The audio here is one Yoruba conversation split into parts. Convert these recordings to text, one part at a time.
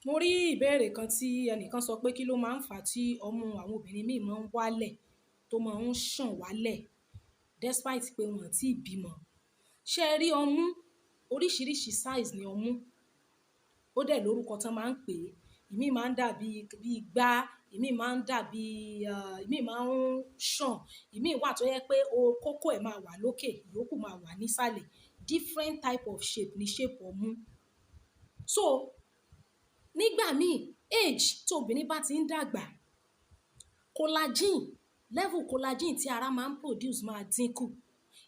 Mo rí ìbéèrè kan tí ẹnìkan sọ pé kí ló máa ń fà tí ọmú àwọn obìnrin míì máa ń wálẹ̀, tó máa ń sàn wálẹ̀ despite pé wọ́n ò tí ì bímọ. Ṣé ẹ rí ọmú? Oríṣiríṣi size ni ọmú. Ó dẹ̀ lórúkọ tí wọ́n máa ń pè é. Ìmí máa ń dàbí bí igbá, ìmí máa ń dàbí, ìmí máa ń sàn, ìmí wà tó jẹ pé kókó ẹ̀ máa wà lókè, ìyókù máa wà ní sàlẹ̀. Different type of shape ni shape ọmú. So, nígbà míì, age tí obìnrin bá ti ń dàgbà, collagen, level collagen tí ara máa ń produce máa dínkù.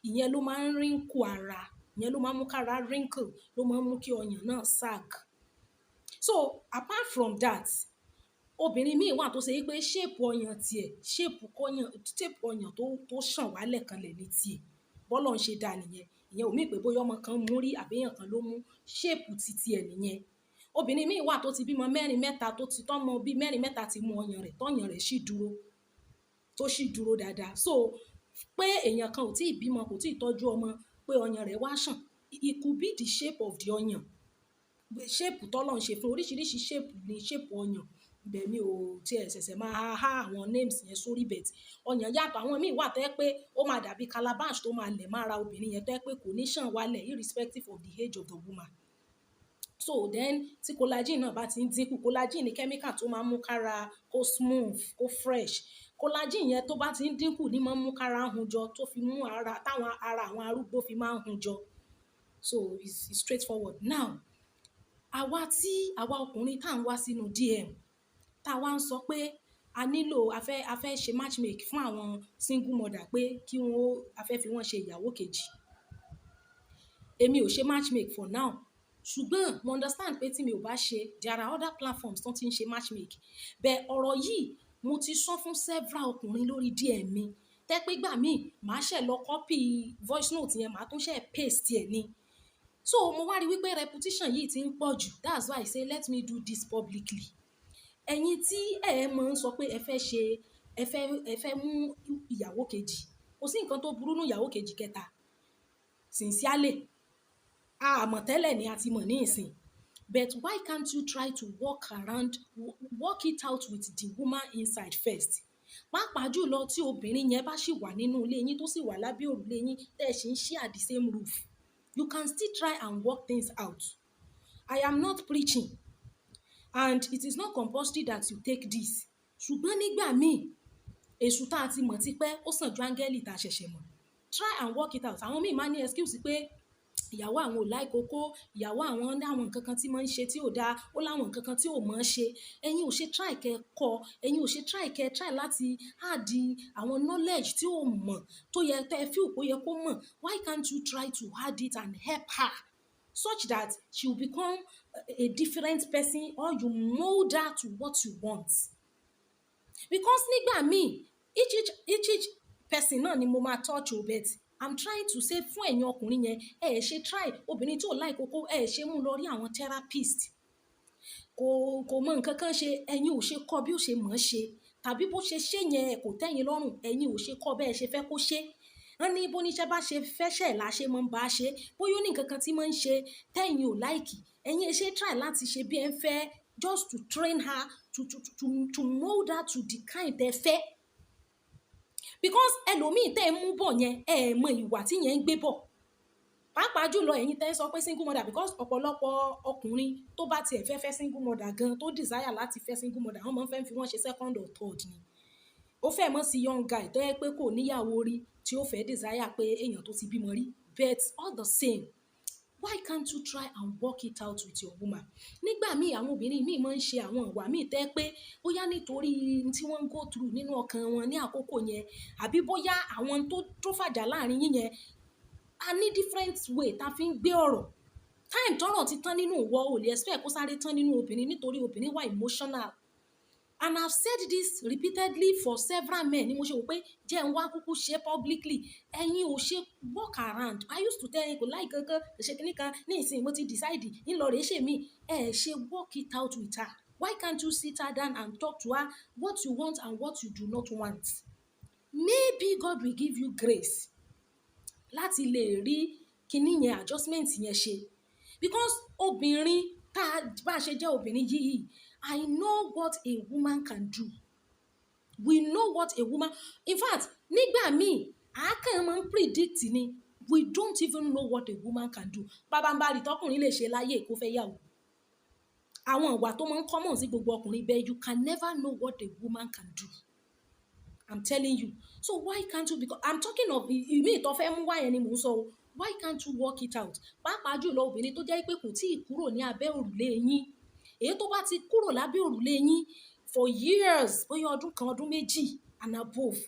Ìyẹn ló máa ń wrinkle ara, ìyẹn ló máa ń mú kí ara wrinkle, ló máa ń mú kí ọyàn náà sag. So, apart from that, obìnrin míì wà tó ṣe wípé shape ọyàn tiẹ̀, shape kọ́yàn, shape ọyàn tó sàn wálẹ̀ kanlẹ̀ ní tiẹ̀. Bọ́lọ́run ṣe dá nìyẹn. Ìyẹn ò mean pé bóyá ọmọ kan mú rí àbí èèyàn kan ló mú. Shape ti ẹ̀ nìyẹn. Obìnrin míì wà tó ti bímọ mẹ́rin mẹ́ta, tó ti tọ́mọ bí mẹ́rin mẹ́ta ti mú ọyàn rẹ̀, tọ́yàn rẹ̀ sì dúró, tó sì dúró dáadáa. So, pé èèyàn kan ò tí ì bímọ, kò tí ì tọ́jú ọmọ, pé ọyàn rẹ̀ wá sàn, it could be the shape of the ọyàn. Shape tó Ọlọ́run ṣe fún, oríṣiríṣi shape ni shape ọyàn. Ibẹ̀ mi ò tí ẹ ṣẹ̀ṣẹ̀ máa há àwọn names yẹn sórí, but ọyàn yàtọ̀. Àwọn míì wà tó jẹ́ pé ó máa dàbí calabash tó máa lẹ̀ mára obìnrin yẹn, tó jẹ́ pé kò ní sàn wálẹ̀ irrespective of the age of the woman. So then, tí collagen náà bá ti ń dínkù, collagen ni chemical tó máa ń mú kára kó smooth, kó fresh. Collagen yẹn tó bá ti ń dínkù ní máa ń mú kára hun jọ, tó fi mú ara táwọn ara àwọn arúgbó fi máa ń hun jọ. So it's straightforward. Now, àwa tí àwa ọkùnrin tá ń wá sínú DM, tá wá ń sọ pé a nílò, a fẹ́ ṣe matchmake fún àwọn single mother pé kí wọ́n ó, a fẹ́ fi wọ́n ṣe ìyàwó kejì. Èmi ò ṣe matchmake for now. Ṣùgbọ́n mo understand pé tí mi ò bá ṣe, there are other platforms tó ti ń ṣe matchmake. But ọ̀rọ̀ yìí, mo ti sọ fún several ọkùnrin lórí DM mi. Tẹ́ pé ìgbà míì, màá ṣẹ̀ lọ copy voice note yẹn, màá tún ṣẹ̀ paste ẹ̀ ni. So mo wá rí wípé repetition yìí ti ń pọ̀ jù. That's why I say let me do this publicly. Ẹ̀yin tí ẹ máa ń sọ pé ẹ fẹ́ ṣe, ẹ fẹ́ mú ìyàwó kejì. Kò sí nǹkan tó burú nínú ìyàwó kejì kẹta. Sincerely, a mọ̀ tẹ́lẹ̀ ni a ti mọ̀ ní ìsìn. But why can't you try to work around, work it out with the woman inside first? Pàápàá jùlọ tí obìnrin yẹn bá sì wà nínú ilé yín, tó sì wà lábẹ́ òrùlé yín, tẹ́ ẹ sì ń share the same roof. You can still try and work things out. I am not preaching and it is not compulsory that you take this. Ṣùgbọ́n nígbà míì, èṣù tá a ti mọ̀ tipẹ́, ó sàn ju áńgẹ́lì tá a ṣẹ̀ṣẹ̀ mọ̀. Try and work it out. Àwọn míì máa ń ní excuse pé ìyàwó àwọn ò like okó, ìyàwó àwọn ní àwọn nǹkan kan tí máa ń ṣe tí ò da, ó láwọn nǹkan kan tí ò mọ̀ ṣe. Ẹ̀yin ò ṣe try kẹ́ kọ́, ẹ̀yin ò ṣe try kẹ́ try láti add àwọn knowledge tí ó mọ̀ tó yẹ tẹ́ ẹ feel pé ó yẹ kó mọ̀. Why can't you try to add it and help her such that she will become a different person, or you mold her to what you want? Because nígbà míì, each person náà ni mo máa touch o, but I'm trying to say fún ẹ̀yin ọkùnrin yẹn, ẹ ṣe try obìnrin tí ò like okó, ẹ ṣe mú lọ rí àwọn therapist. Kò mọ nǹkan kan ṣe, ẹ̀yin ò ṣe kọ́ bí ó ṣe mọ̀ ṣe, tàbí bó ṣe ṣe yẹn kò tẹ́ yín lọ́rùn, ẹ̀yin ò ṣe kọ́ bẹ́ẹ̀ ṣe fẹ́ kó ṣe. Wọ́n ní bó ní iṣẹ́ bá ṣe fẹ́ṣẹ̀ là ṣe máa ń bá ṣe. Bóyá ó ní nǹkan kan tí máa ń ṣe tẹ́yin ò like, ẹ̀yin ẹ ṣe try láti ṣe bí ẹ ń fẹ́, just to train her to mold her to the kind tẹ fẹ́. Because ẹlòmíì tẹ́ ẹ mú bọ̀ yẹn, ẹ mọ ìwà tí yẹn ń gbé bọ̀. Pàápàá jùlọ ẹ̀yin tẹ́ ń sọ pé single mother, because ọ̀pọ̀lọpọ̀ ọkùnrin tó bá tiẹ̀ fẹ́ fẹ́ single mother gan, tó desire láti fẹ́ single mother, wọ́n máa ń fẹ́ fi wọ́n ṣe second or third ni. Ó fẹ́ mọ̀ sí young guy tó jẹ́ pé kò níyàwó rí tí ó fẹ́ desire pé èèyàn tó ti bímọ rí. But all the same, why can't you try and work it out with your woman? Nígbà míì, àwọn obìnrin míì máa ń ṣe àwọn ìwà míì tẹ́ pé bóyá nítorí tí wọ́n ń go through nínú ọkàn wọn ní àkókò yẹn, àbí bóyá àwọn tó fàjà láàrin yín yẹn, a ní different way tá fi ń gbé ọ̀rọ̀. Time tọ́rọ̀ ti tán nínú ìwọ, ò lè expect kó sáré tán nínú obìnrin, nítorí obìnrin wà emotional. And I've said this repeatedly for several men ni mo ṣe wò pé jẹ́ n wá kúkú ṣe publicly. Ẹ̀yin ò ṣe work around. I used to tell you, kò like kankan, kò ṣe kíní kan, ní ìsìn mo ti decide, ń lọ rèé ṣe mí. Ẹ ṣe work it out with her. Why can't you sit her down and talk to her what you want and what you do not want? Maybe God will give you grace láti lè rí kíní yẹn, adjustment yẹn ṣe. Because obìnrin Tá a bá ṣe jẹ́ obìnrin yìí, I know what a woman can do. We know what a woman, in fact, nígbà míì, a kàn máa ń predict ni. We don't even know what a woman can do. Pabambarì tọkùnrin lè ṣe láyé kó fẹ́ yàwó, àwọn ìwà tó máa ń common sí gbogbo ọkùnrin bẹ́ẹ̀, you can never know what a woman can do. I'm telling you. So why can't you, because I'm talking of ìmí ìtọ́ fẹ́ mú wáyẹn ni mò ń sọ o, why can't you work it out? Pàápàá jùlọ obìnrin tó jẹ́ pé kò tíì kúrò ní abẹ́ òrùlé yín. Èyí tó bá ti kúrò lábẹ́ òrùlé yín for years, bóyá ọdún 1, ọdún 2 and above,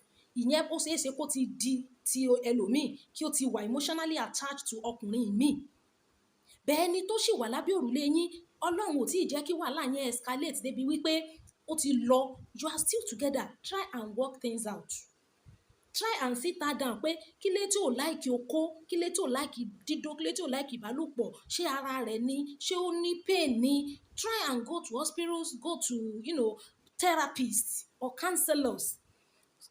ìyẹn ó ṣeé ṣe kó ti di ti ẹlòmíì, kí ó ti wà emotionally attached to ọkùnrin míì. Bẹ́ẹ̀ ni tó sì wà lábẹ́ òrùlé yín, Ọlọ́run ò tí ì jẹ́ kí wàhálà yẹn escalate débi wípé ó ti lọ. You are still together. Try and work things out. Try and sit her down pé kí lé tí ò like okó, kí lé tí ò like dídó, kí lé tí ò like ìbálòpọ̀, ṣé ara rẹ̀ ni, ṣé ó ní pain ni? Try and go to hospitals, go to therapists or counselors,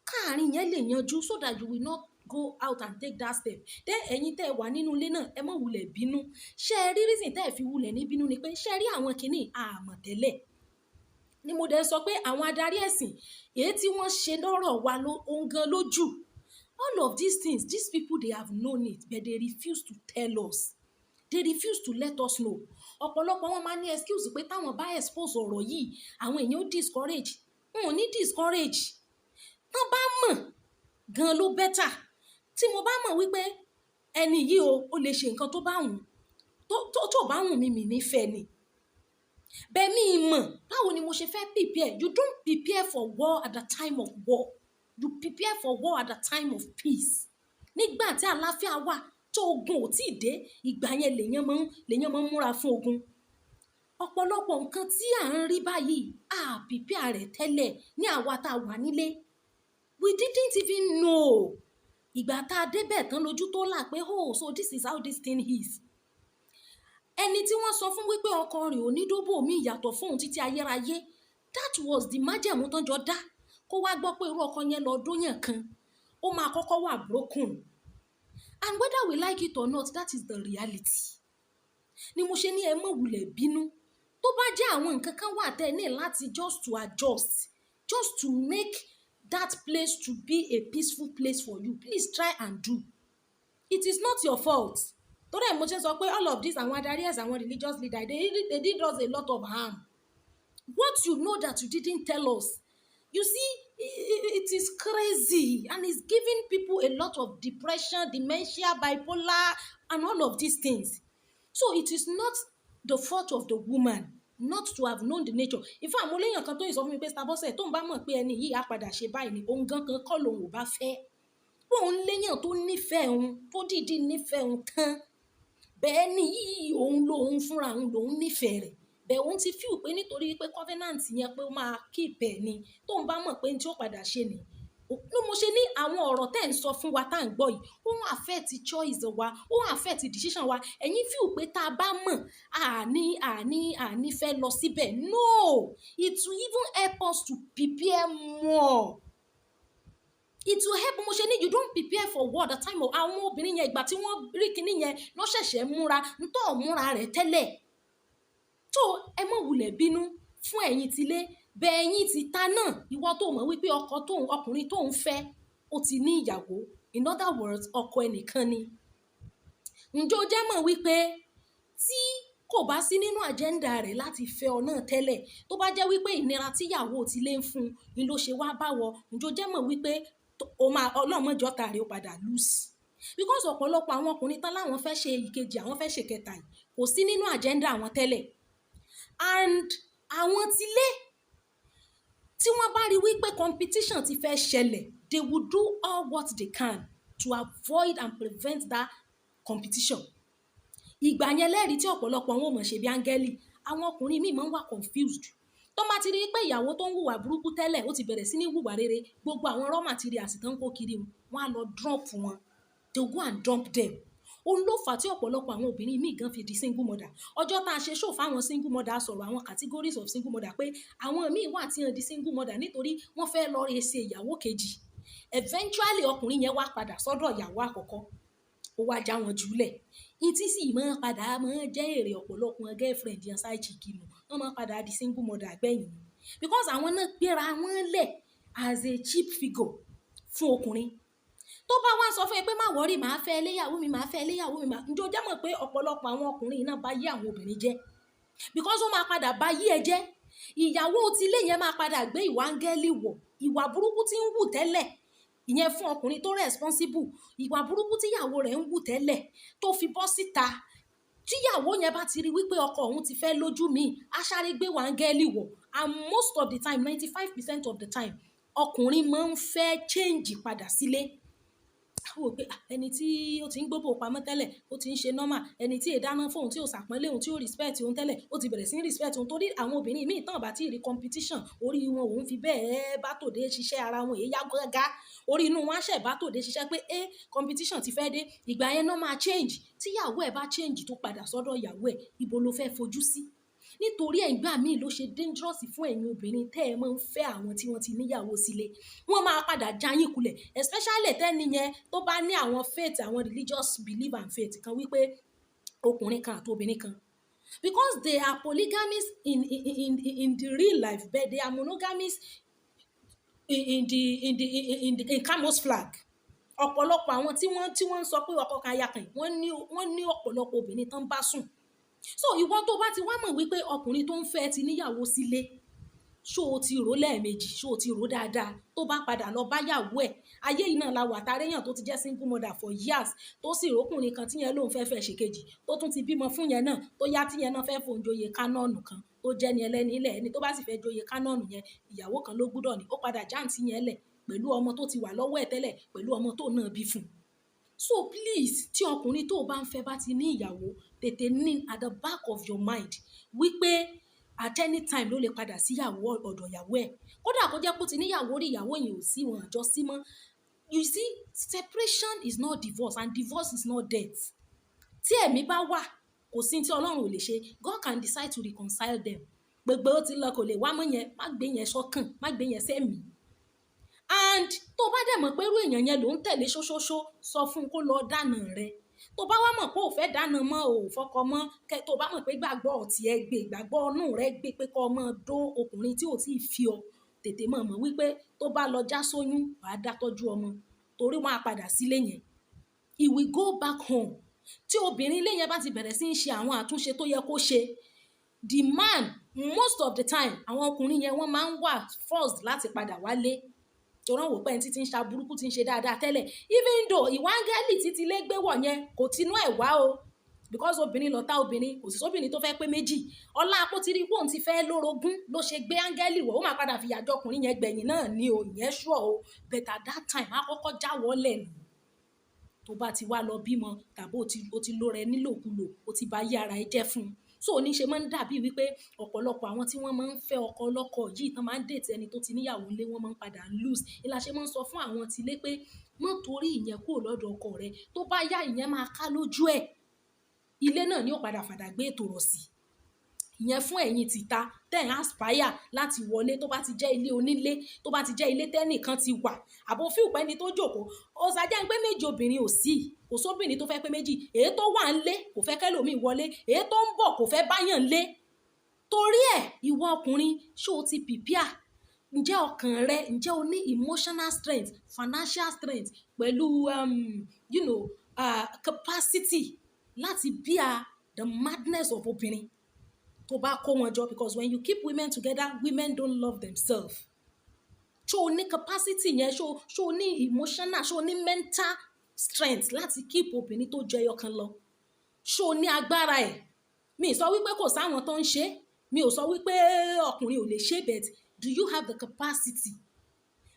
káàrin yẹn lè yanjú, so that you will not go out and take that step. Then ẹ̀yin tẹ́ ẹ wà nínú ilé náà, ẹ má wulẹ̀ bínú. Ṣé ẹ rí reason tẹ́ ẹ fi wulẹ̀ ní bínú ni pé, ṣé ẹ rí àwọn kìíní àmọ̀ tẹ́lẹ̀ ni mo dẹ̀ sọ pé àwọn adarí ẹ̀sìn, èyí tí wọ́n ṣe lọ́rọ̀ wa ló ohun gan lójú. All of these things, these people, they have known it, but they refuse to tell us, they refuse to let us know. Ọ̀pọ̀lọpọ̀ wọn máa ní excuse pé táwọn bá expose ọ̀rọ̀ yìí, àwọn èèyàn ó discourage. Wọn ò ní discourage. Tán bá mọ̀ gan ló better. Tí mo bá mọ̀ wípé ẹni yìí o, ó lè ṣe nǹkan tó bá wù tó bá wù mí, mi nífẹ̀ẹ́ ni bẹ́ẹ̀ mi mọ̀. Báwo ni mo ṣe fẹ́ prepare? You don't prepare for war at the time of war. You prepare for war at the time of peace. Nígbà tí àlàáfíà wà, tó ogun ò tí ì dé, ìgbà yẹn lèyàn máa ń múra fún ogun. Ọ̀pọ̀lọpọ̀ nǹkan tí à ń rí báyìí, a prepare rẹ̀ tẹ́lẹ̀ ní àwa tá a wà nílé. We didn't even know. Ìgbà tá a débẹ̀ tán lójú tó là pé, "Oh, so this is how this thing is." Ẹni tí wọ́n sọ fún wípé ọkọ rẹ̀ ò ní dóbò mi ìyàtọ̀ fóun títí ayérayé, that was the májẹ̀mú tán jọ dá, kó wá gbọ́ pé irú ọkọ yẹn lọ dóyàn kan, ó máa kọ́kọ́ wà broken. And whether we like it or not, that is the reality. Ni mo ṣe ní ẹ mọ̀ wulẹ̀ bínú. Tó bá jẹ́ àwọn nǹkan kan wà tẹ́ ẹ ní láti just to adjust, just to make that place to be a peaceful place for you, please try and do. It is not your fault. Torí ẹ̀ mo ṣe sọ pé all of this, àwọn adarí ẹ̀sìn, àwọn religious leader, they did us a lot of harm. What you know that you didn't tell us, you see, it is crazy and it's giving people a lot of depression, dementia, bipolar and all of these things. So it is not the fault of the woman not to have known the nature. In fact, mo léèyàn kan tó yìí sọ fún mi pé Sister tó ń bá mọ̀ pé ẹni yìí á padà ṣe báyìí ni, òun gan kan kọ́ lòun ò bá fẹ́. Òun léèyàn tó nífẹ̀ẹ́ òun, tó dìídì nífẹ̀ẹ́ òun tán bẹ́ẹ̀ ni yìí, òun lòun fúnra òun lòun nífẹ̀ẹ́ rẹ̀ bẹ́ẹ̀. Òun ti feel pé nítorí pé covenant yẹn, pé ó máa keep ẹ̀ ni. Tóun bá mọ̀ pé ní tí ó padà ṣe ni ló mo ṣe ní àwọn ọ̀rọ̀ tẹ́ ń sọ fún wa tá à ń gbọ́ yìí, ó ń affect choice wa, ó ń affect decision wa. Ẹ̀yin feel pé tá a bá mọ̀, àní fẹ́ lọ síbẹ̀. No, it will even help us to prepare more. It will help. Mo ṣe ní you don't prepare for war the time of àwọn obìnrin yẹn, ìgbà tí wọ́n rí kinní yẹn lọ́ ṣẹ̀ṣẹ̀ múra ntọ́ múra rẹ̀ tẹ́lẹ̀. Tó ẹ mọ̀ wulẹ̀ bínú fún ẹ̀yin tilé bẹ́ẹ̀, ẹ̀yin ti ta náà. Ìwọ tó mọ̀ wípé ọkọ tóun, ọkùnrin tóun fẹ́, ó ti ní ìyàwó, in other words, ọkọ ẹnìkan ni. Ǹjẹ́ o jẹ́ mọ̀ wípé tí kò bá sí nínú agenda rẹ̀ láti fẹ́ ọ náà tẹ́lẹ̀, tó bá jẹ́ wípé ìnira tíyàwó ti lé ń fún un ni ló ṣe wá báwọ, ǹjẹ́ o jẹ́ mọ̀ wípé o máa ọlọ́mọjọ́ta rẹ̀ ó padà lose? Because ọ̀pọ̀lọpọ̀ àwọn ọkùnrin tán láwọn fẹ́ ṣe ìkejì, àwọn fẹ́ ṣe kẹta yìí, kò sí nínú agenda àwọn tẹ́lẹ̀. And àwọn tilé, tí wọ́n bá rí wípé competition ti fẹ́ ṣẹlẹ̀, they will do all what they can to avoid and prevent that competition. Ìgbà yẹn lẹ́rìí tí ọ̀pọ̀lọpọ̀ wọn ò mọ̀ ṣe bí áńgẹ́lì. Àwọn ọkùnrin míì máa ń wà confused. Tó bá ti rí pé ìyàwó tó ń hùwà burúkú tẹ́lẹ̀, ó ti bẹ̀rẹ̀ sí ní hùwà rere, gbogbo àwọn raw materials tó ń kó kiri wọn á lọ drop wọn. They will go and dump them. Òun ló fà á tí ọ̀pọ̀lọpọ̀ àwọn obìnrin míì gan fi di single mother. Ọjọ́ tá a ṣe show fáwọn single mother, sọ̀rọ̀ àwọn categories of single mother, pé àwọn míì wà tí wọ́n di single mother nítorí wọ́n fẹ́ lọ rè ṣe ìyàwó kejì. Eventually, ọkùnrin yẹn wá padà sọ́dọ̀ ìyàwó àkọ́kọ́, ó wá já wọn jùlẹ̀. N tí sì máa ń padà máa ń jẹ́ èrè ọ̀pọ̀lọpọ̀ girlfriend yẹn, side chick nù. Wọ́n máa ń padà di single mother gbẹ̀yìn ni. Because àwọn náà gbéra wọ́n lẹ̀ as a cheap figure fún ọkùnrin. Tó bá wá sọ fún ẹ pé má worry, màá fẹ́ ẹlẹ́yàwó mi, màá fẹ́ ẹlẹ́yàwó mi, màá. Ǹjẹ́ o jẹ́ mọ̀ pé ọ̀pọ̀lọpọ̀ àwọn ọkùnrin náà bá yí àwọn obìnrin jẹ́? Because ó máa padà bá yí ẹ jẹ́. Ìyàwó tí ilé yẹn máa padà gbé ìwà áńgẹ́lì wọ̀, ìwà burúkú tí ń wù tẹ́lẹ̀. Ìyẹn fún ọkùnrin tó responsible. Ìwà burúkú tí ìyàwó rẹ̀ ń wù tẹ́lẹ̀ tó fi bọ́ síta. Tí ìyàwó yẹn bá ti rí wípé ọkọ òun ti fẹ́ lójú mi, á sáré gbé ìwà áńgẹ́lì wọ̀. And most of the time, 95% of the time, ọkùnrin máa ń fẹ́ change padà sílé. A wò pé ẹni tí ó ti ń gbóbo pamọ́ tẹ́lẹ̀, ó ti ń ṣe normal. Ẹni tí è dáná fún òun, tí ò ṣàpọ́nlé òun, tí ò respect òun tẹ́lẹ̀, ó ti bẹ̀rẹ̀ sí ní respect òun torí àwọn obìnrin míì tán bá tí rí competition, orí wọn òun fi bẹ́ẹ̀ bá tòde ṣiṣẹ́, ara wọn èyí yá gágá. Orí inú wọn á ṣẹ̀ bá tòde ṣiṣẹ́ pé competition ti fẹ́ dé. Ìgbà yẹn náà máa change. Tí ìyàwó ẹ bá change tó padà sọ́dọ̀ ìyàwó ẹ̀, ibo lo fẹ́ fojú sí? Nítorí ẹ̀ ìgbà míì ló ṣe dangerous fún ẹ̀yin obìnrin tẹ́ ẹ máa ń fẹ́ àwọn tí wọ́n ti níyàwó sílé. Wọ́n máa padà já yín kulẹ̀, especially tẹ́ni yẹn tó bá ní àwọn faith, àwọn religious belief and faith kan wípé ọkùnrin kan àti obìnrin kan. Because they are polygamous in the real life, but they are monogamous in the in camouflage. Ọ̀pọ̀lọpọ̀ àwọn tí wọ́n ń sọ pé ọkọ kan aya kan, wọ́n ní ọ̀pọ̀lọpọ̀ obìnrin tán bá sùn. So ìwọ tó bá ti wá mọ̀ wípé ọkùnrin tó ń fẹ́ ti níyàwó sílé, ṣó o ti rò lẹ́ẹ̀mejì? Ṣó o ti rò dáadáa? Tó bá padà lọ bá yàwó ẹ̀, ayé yìí náà la wà tàréyàn tó ti jẹ́ single mother for years, tó sì rókùnrin kan tí yẹn lóun fẹ́ fẹ́ ṣe kejì, tó tún ti bímọ fún yẹn náà, tó yá tí yẹn náà fẹ́ fòun joyè kánọ́ọ̀nù kan, tó jẹ́ ni ẹlẹ́ni ilẹ̀. Ẹni tó bá sì fẹ́ joyè kánọ́ọ̀nù yẹn, ìyàwó kan ló gbúdọ̀ ní. Ó padà jáǹtí yẹn lẹ̀ pẹ̀lú ọmọ tó ti wà lọ́wọ́ ẹ̀ tẹ́lẹ̀, pẹ̀lú ọmọ tó náà bí fún un. So please, tí ọkùnrin tó o bá ń fẹ́ bá ti ní ìyàwó, tètè ní at the back of your mind wípé at any time ló lè padà sí ìyàwó, ọ̀dọ̀ ìyàwó ẹ̀. Kódà kó jẹ́ pé ó ti níyàwó rí, ìyàwó yẹn ò sí, wọn àjọ sí mọ́. You see, separation is not divorce and divorce is not death. Tí ẹ̀mí bá wà, kò sí tí Ọlọ́run ò lè ṣe. God can decide to reconcile them. Gbogbo ó ti lọ, kò lè wá mọ́ yẹn, má gbé yẹn sọ́kàn, má gbé yẹn sẹ́mìí. And tó bá dẹ̀ mọ̀ pé irú èèyàn yẹn ló ń tẹ̀lé ṣóṣóṣó, sọ fún un kó lọ dáná rẹ̀. Tó bá wá mọ̀ pé ò fẹ́ dáná mọ́, ò fọkọ mọ́, kẹ́ tó bá mọ̀ pé gbàgbọ́ ọ̀tí ẹ gbé, ìgbàgbọ́ inú rẹ gbé pé kó máa dó ọkùnrin tí ò tí ì fi ọ, tètè mọ̀ mọ̀ wípé tó bá lọ já sóyún, wàá dá tọ́jú ọmọ torí wọ́n á padà sílé yẹn. He will go back home. Tí obìnrin ilé yẹn bá ti bẹ̀rẹ̀ sí í ṣe àwọn àtúnṣe tó yẹ kó ṣe, the man, most of the time, àwọn ọkùnrin yẹn, wọ́n máa ń wà forced láti padà wálé torí wọ́n wò pé ẹni tí ti ń ṣa burúkú ti ń ṣe dáadáa tẹ́lẹ̀, even though ìwà áńgẹ́lì títí lé gbé wọ̀ yẹn kò tinú ẹ̀ wá o, because obìnrin lọ̀tá obìnrin, kò sì sóbìnrin tó fẹ́ pé méjì. Ọlá apó ti rí pé òun ti fẹ́ lórogún ló ṣe gbé áńgẹ́lì wọ̀. Ó máa padà fìyà jọ ọkùnrin yẹn gbẹ̀yìn náà ní o, ìyẹn sure o, but at that time, á kọ́kọ́ jáwọ́ lẹ̀ nù. Tó bá ti wá lọ bímọ tàbí o ti lò rẹ nílòkulò, o ti bá yí ara ẹ jẹ́ fún un. So ní ṣe máa ń dàbí wípé ọ̀pọ̀lọpọ̀ àwọn tí wọ́n máa ń fẹ́ ọkọ ọlọ́kọ yìí tán máa ń date ẹni tó ti níyàwó ńlé, wọ́n máa ń padà lose. Ní la ṣe máa ń sọ fún àwọn tilé pé má torí ìyẹn kúrò lọ́dọ̀ ọkọ rẹ. Tó bá yá, ìyẹn máa ká lójú ẹ̀. Ilé náà ni ó padà fàdà gbé ètò rọ̀ sí. Ìyẹn fún ẹ̀yin tìta tẹ́ ẹ̀ aspire láti wọlé. Tó bá ti jẹ́ ilé onílé, tó bá ti jẹ́ ilé tẹ́nìkan ti wà, àbò fíù pé ẹni tó jókòó, ó ṣàjẹ́ pé méjì obìnrin ò sí, kò sóbìnrin tó fẹ́ pé méjì. Èyí tó wà ńlé kò fẹ́ kẹ́lòmíì wọlé, èyí tó ń bọ̀ kò fẹ́ báyàn lé. Torí ẹ̀, ìwọ ọkùnrin, ṣé o ti prepare? Ǹjẹ́ ọkàn rẹ, ǹjẹ́ o ní emotional strength, financial strength pẹ̀lú capacity láti bear the madness of obìnrin tó bá kó wọn jọ? Because when you keep women together, women don't love themselves. Ṣé o ní capacity yẹn? Ṣé o ní emotional, ṣé o ní mental strength láti keep obìnrin tó jẹ ẹyọ kan lọ? Ṣé o ní agbára ẹ̀? Mi sọ wípé kò sáwọn tó ń ṣe, mi ò sọ wípé ọkùnrin ò lè ṣe, but do you have the capacity?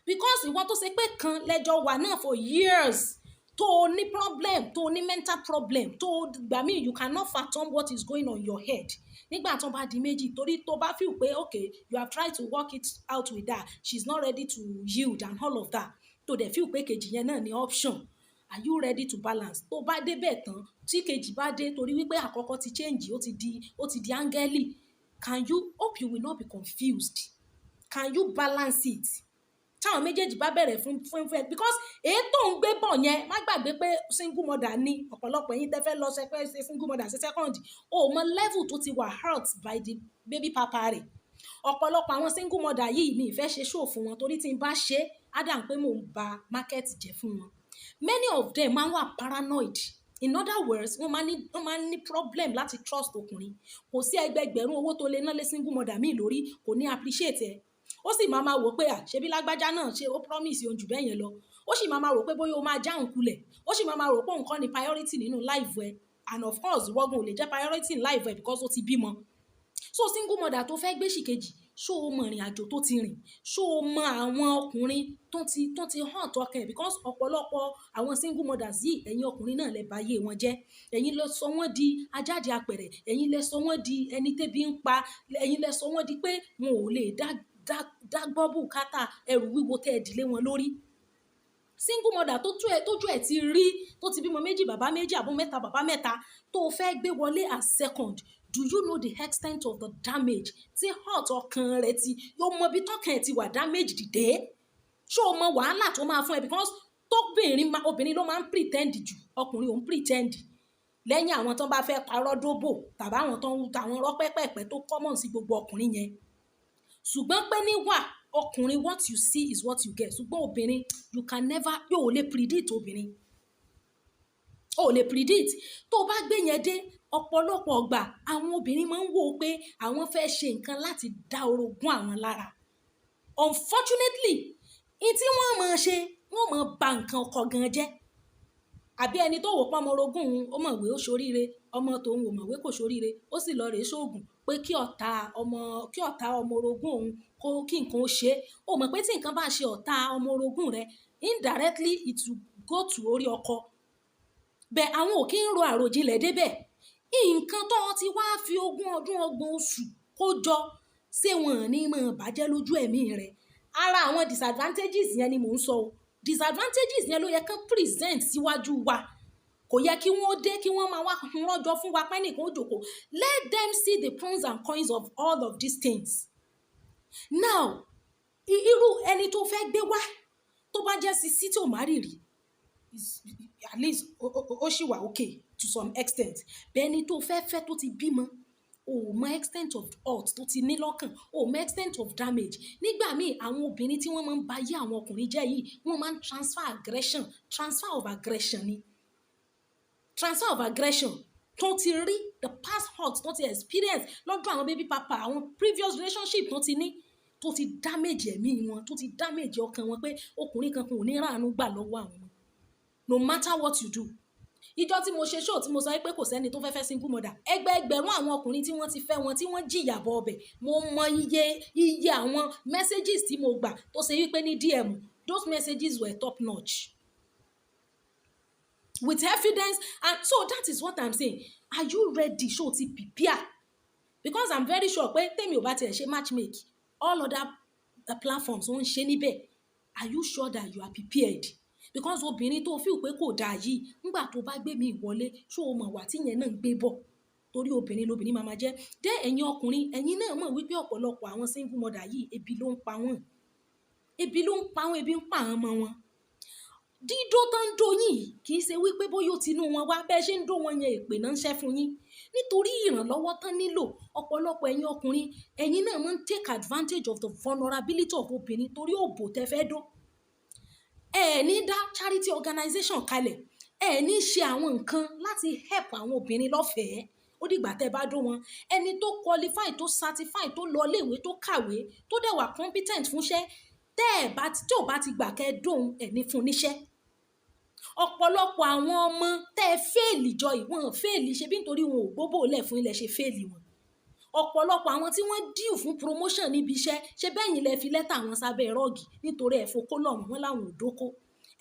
Because ìwọ tó ṣe pé kan lẹ́jọ́ wà náà for years, tó o ní problem, tó o ní mental problem, tó o gbà mí, you cannot fathom what is going on your head nígbà tó bá di méjì, torí tó bá feel pé okay, you have tried to work it out with her, she is not ready to yield and all of that, tó dẹ̀ feel pé kejì yẹn náà ní option, are you ready to balance? Tó bá débẹ̀ tán, tí kejì bá dé, torí wípé àkọ́kọ́ ti change, ó ti di áńgẹ́lì, can you hope you will not be confused? Can you balance it? Táwọn méjèèjì bá bẹ̀rẹ̀ fún ẹ, because èyí tó ń gbé bọ̀ yẹn, má gbàgbé pé single mother ni ọ̀pọ̀lọpọ̀ ẹ̀yin tẹ́ fẹ́ lọ ṣe pé ṣe single mother ṣe second. O mọ level tó ti wà hurt by the baby papa rẹ̀. Ọ̀pọ̀lọpọ̀ àwọn single mother yìí, mi ì fẹ́ ṣe show fún wọn, torí tí n bá ṣe, á dà pé mò ń ba market jẹ́ fún wọn. Many of them máa ń wà paranoid. In other words, wọ́n máa ń ní problem láti trust ọkùnrin. Kò sí ẹgbẹgbẹ̀rún owó tó lè ná lé single mother míì lórí, kò ní appreciate ẹ. Ó sì máa máa wò pé, à, ṣebí lágbájá náà ṣe ó promise ohun jù bẹ́ẹ̀ yẹn lọ. Ó sì máa máa rò pé bóyá ó máa já òun kulẹ̀. Ó sì máa máa rò pé òun kọ́ ni priority nínú life ẹ. And of course, ìwọ́gun ò lè jẹ́ priority in life ẹ because ó ti bímọ. So single mother tó fẹ́ gbé ṣìkejì, ṣó o mọ ìrìn àjò tó ti rìn? Ṣó o mọ àwọn ọkùnrin tó ti hàn tọkàn ẹ̀? Because ọ̀pọ̀lọpọ̀ àwọn single mothers yìí, ẹ̀yin ọkùnrin náà lẹ bayé wọn jẹ́. Ẹ̀yin lẹ sọ wọ́n di ajáde apẹ̀rẹ̀, ẹ̀yin lẹ sọ wọ́n di ẹni tébi ń pa, ẹ̀yin lẹ sọ wọ́n di pé wọn ò lè dá dá dá gbọ́ bùkátà ẹrù wíwo tẹ́ ẹ dìlé wọn lórí. Single mother tó tú ẹ, tójú ẹ ti rí, tó ti bímọ méjì, bàbá méjì, àbó mẹ́ta, bàbá mẹ́ta, tó fẹ́ gbé wọlé as second, do you know the extent of the damage tí heart, ọkàn rẹ ti yóò mọ bí tọkàn ẹ ti wà damage dìde? Ṣó o mọ wàhálà tó máa fún ẹ? Because tóbìnrin, obìnrin ló máa ń pretend jù, ọkùnrin ò ń pretend, lẹ́yìn àwọn tó bá fẹ́ parọ́ dóbò tàbí àwọn tó ń tàwọn rọ́pẹ́pẹ̀pẹ́ tó common sí gbogbo ọkùnrin yẹn. Ṣùgbọ́n pé níwà ọkùnrin, what you see is what you get. Ṣùgbọ́n obìnrin, you can never, yóò lè predict obìnrin, o lè predict. Tó o bá gbé yẹn dé, ọ̀pọ̀lọpọ̀ ọgbà, àwọn obìnrin máa ń wò ó pé àwọn fẹ́ ṣe nǹkan láti dá orogún àwọn lára. Unfortunately, in tí wọ́n máa ṣe, wọ́n máa ba nǹkan ọkọ gan jẹ́. Àbí ẹni tó wò pé ọmọ orogún òun ó mọ̀wé, ó ṣoríire, ọmọ tòun ò mọ̀wé, kò ṣoríire, ó sì lọ rèé ṣoògùn pé kí ọ̀tá ọmọ orogún òun kó kí nǹkan ó ṣe. Ó mọ̀ pé tí nǹkan bá ṣe ọ̀tá ọmọ orogún rẹ̀, indirectly it will go to orí ọkọ bẹ́ẹ̀. Àwọn ò kí ń ro àròjinlẹ̀ débẹ̀. Nǹkan tó ti wá fi 20 ọdún, 30 oṣù kó jọ, ṣé wọn ní máa bàjẹ́ lójú ẹ̀mí rẹ̀? Ara àwọn disadvantages yẹn ni mò ń sọ o. Disadvantages yẹn ló yẹ kán present síwájú wa. Kò yẹ kí wọ́n dé, kí wọ́n máa wá rọ́jò fún wa pẹ́ nìkan ó jòkó. Let them see the pros and cons of all of these things. Now, irú ẹni tó fẹ́ gbé wá, tó bá jẹ́ sisi tí ò má rì rí, at least ó ṣì wà okay to some extent. Bẹ́ẹ̀ ni tó fẹ́ fẹ́ tó ti bímọ, o mọ extent of hurt tó ti ní lọ́kàn, o mọ extent of damage. Nígbà míì, àwọn obìnrin tí wọ́n máa ń ba ayé àwọn ọkùnrin jẹ́ yìí, wọ́n máa ń transfer aggression, transfer of aggression ni, transfer of aggression tó ti rí, the past hurt tó ti experience lọ́dọ̀ àwọn baby papa, àwọn previous relationship tó ti ní, tó ti damage ẹ̀mí wọn, tó ti damage ọkàn wọn, pé ọkùnrin kankan ò ní ráàánú gbà lọ́wọ́ àwọn mọ́, no matter what you do. Ìjọ tí mo ṣe show tí mo sọ pé kò sẹ́ni tó fẹ́ fẹ́ single mother, ẹgbẹẹgbẹ̀rún àwọn ọkùnrin tí wọ́n ti fẹ́ wọn, tí wọ́n jìyà bọ̀ ọbẹ̀, mo mọ iye àwọn messages tí mo gbà tó ṣe wípé ní DM, those messages were top notch with evidence. And so that is what I'm saying. Are you ready? Ṣó ti prepare? Because I'm very sure pé tèmi ò bá tiẹ̀ ṣe matchmake, all other platforms wọ́n ń ṣe níbẹ̀. Are you sure that you are prepared? Because obìnrin tó feel pé kò dáa yìí, ńgbà tó bá gbé mi ìwọlé, ṣó o mọ̀ wà tí yẹn náà ń gbé bọ̀? Torí obìnrin lobìnrin máa ma jẹ́ dé. Ẹ̀yin ọkùnrin, ẹ̀yin náà mọ̀ wípé ọ̀pọ̀lọpọ̀ àwọn single mother yìí, ebi ló ń pa wọ́n, ebi ló ń pa wọ́n, ebi ń pa àwọn ọmọ wọn. Dídó tán ń dó yín yìí, kì í ṣe wípé bóyá ó tinú wọn wá. Bẹ́ẹ̀ ṣe ń dó wọn yẹn, èpè náà ń ṣẹ́ fún yín nítorí ìrànlọ́wọ́ tán nílò. Ọ̀pọ̀lọpọ̀ ẹ̀yin ọkùnrin, ẹ̀yin náà máa ń take advantage of the vulnerability of obìnrin torí òbò tẹ́ fẹ́ dó. Ẹ ní dá charity organization kalẹ̀, ẹ ní ṣe àwọn nǹkan láti help àwọn obìnrin lọ́fẹ̀ẹ́. Ó dìgbà tẹ́ bá dó wọn. Ẹni tó qualify, tó certify, tó lọ iléèwé, tó kàwé, tó dẹ̀ wà competent fúnṣẹ́, tẹ́ ẹ̀ bá ti, tí ò bá ti gbà kẹ́ ẹ dóhun ẹ̀ ní fún níṣẹ́. Ọ̀pọ̀lọpọ̀ àwọn ọmọ tẹ́ ẹ fail jọ yìí, wọ́n fail ṣe bí nítorí wọn ò gbóbò lẹ̀ fún ilẹ̀ ṣe fail wọn. Ọ̀pọ̀lọpọ̀ àwọn tí wọ́n due fún promotion níbi iṣẹ́, ṣe bẹ́yìn lẹ fi lẹ́tà wọn sábẹ́ rug nítorí ẹ̀ fokó lọ̀ wọ́n, láwọn ò dóko.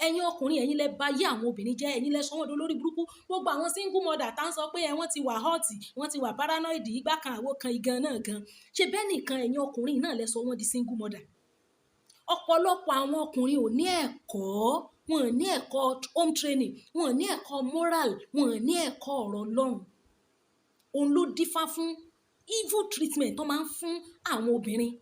Ẹ̀yin ọkùnrin, ẹ̀yin lẹ bà ayé àwọn obìnrin jẹ́, ẹ̀yin lẹ sọ wọ́n dolórí burúkú. Gbogbo àwọn single mother tá ń sọ pé ẹ wọ́n ti wà hurt, wọ́n ti wà paranoid, ìgbà kan, àwo kan, igan náà gan, ṣe bẹ́ẹ̀ nìkan ẹ̀yin ọkùnrin náà lẹ sọ wọ́n di single mother. Ọ̀pọ̀lọpọ̀ àwọn ọkùnrin ò ní ẹ̀kọ́, wọn ò ní ẹ̀kọ́ home training, wọn ò ní ẹ̀kọ́ moral, wọn ò ní ẹ̀kọ́ ọ̀rọ̀ Ọlọ́run. Òun ló dífá fún evil treatment tó máa ń fún àwọn obìnrin.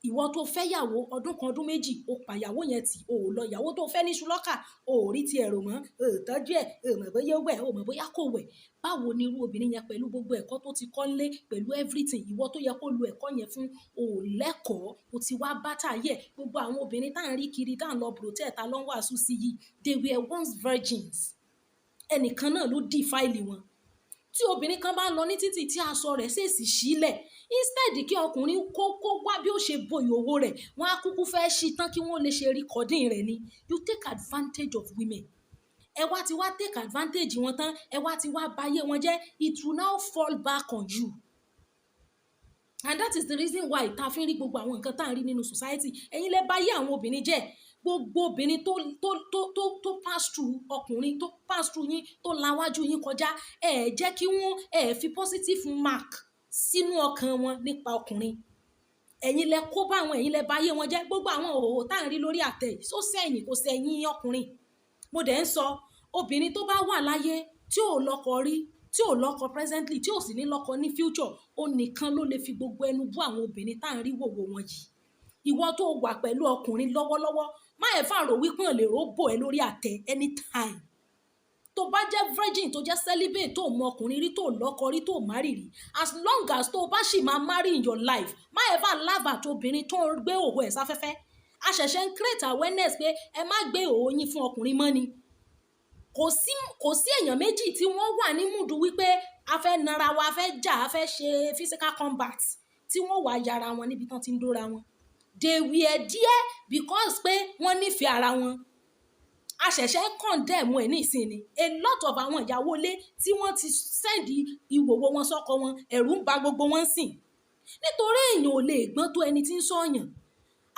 Ìwọ tó fẹ́ ìyàwó ọdún kan, ọdún 2, o pa ìyàwó yẹn tì, o ò lọ. Ìyàwó tó fẹ́ ní ṣúlọ́kà, o ò rí ti ẹ̀rọ mọ́, o ò tọ́jú ẹ̀, o ò mọ̀ bóyá ó wẹ̀, o ò mọ̀ bóyá kò wẹ̀. Báwo ni irú obìnrin yẹn pẹ̀lú gbogbo ẹ̀kọ́ tó ti kọ́ nílé, pẹ̀lú everything, ìwọ tó yẹ kó lo ẹ̀kọ́ yẹn fún, o ò lẹ́kọ̀ọ́, o ti wá bá tàyẹ̀. Gbogbo àwọn obìnrin tá ń rí kiri, tá ń lọ brothel, tá lọ ń wàásù sí yìí, they were once virgins. Ẹnìkan náà ló defile wọn. Tí obìnrin kan bá ń lọ ní títì tí aṣọ rẹ̀ ṣèṣì sílẹ̀, instead kí ọkùnrin kó wá bí ó ṣe bo ìhòhò rẹ̀, wọ́n á kúkú fẹ́ ṣí tán kí wọ́n lè ṣe recording rẹ̀ ni. You take advantage of women. Ẹ wá ti wá take advantage wọn tán, ẹ wá ti wá ba ayé wọn jẹ́. It will now fall back on you. And that is the reason why ta fi ń rí gbogbo àwọn nǹkan tá à ń rí nínú society. Ẹ̀yin lẹ ba ayé àwọn obìnrin jẹ́. Gbogbo obìnrin tó pass through ọkùnrin tó pass through yín, tó lawájú yín kọjá, ẹ jẹ́ kí wọ́n ẹ fi positive mark sínú ọkàn wọn nípa ọkùnrin. Ẹ̀yin lẹ kó bá wọn, ẹ̀yin lẹ ba ayé wọn jẹ́. Gbogbo àwọn òhòhò tá à ń rí lórí àtẹ yìí, só sẹ́yìn kò sẹ́yìn ọkùnrin. Mo dẹ̀ ń sọ, obìnrin tó bá wà láyé tí ò lọ́kọ rí, tí ò lọ́kọ presently, tí ò sì ní lọ́kọ ní future, ó nìkan ló lè fi gbogbo ẹnu bú àwọn obìnrin tá à ń rí wòwò wọn yìí. Ìwọ tó wà pẹ̀lú ọkùnrin lọ́wọ́lọ́wọ́, má ẹ̀ fà rò wípé lè róbò ẹ lórí àtẹ anytime. Tó bá jẹ́ virgin, tó jẹ́ celibate, tó mọ ọkùnrin rí, tó lọ́kọ rí, tó marry rí, as long as tó bá sì máa marry in your life, má ever laugh at obìnrin tó ń gbé òhò ẹ̀ sáfẹ́fẹ́. A ṣẹ̀ṣẹ̀ ń create awareness pé ẹ má gbé òhò yín fún ọkùnrin mọ́ ni. Kò sí èèyàn méjì tí wọ́n wà ní mood wípé a fẹ́ nara wa, a fẹ́ jà, a fẹ́ ṣe physical combat, tí wọ́n wà yára wọn níbi tán tí ń dóra wọn. They were there because pé wọ́n nífẹ̀ẹ́ ara wọn. A ṣẹ̀ṣẹ̀ ń condemn ẹ̀ ní ìsìn ni. A lot of àwọn ìyàwó ilé tí wọ́n ti send ìwòwò wọn sọ́kọ wọn, ẹ̀rù ń ba gbogbo wọn sìn. Nítorí èèyàn ò lè gbọ́n tó ẹni tí ń sọ̀yàn.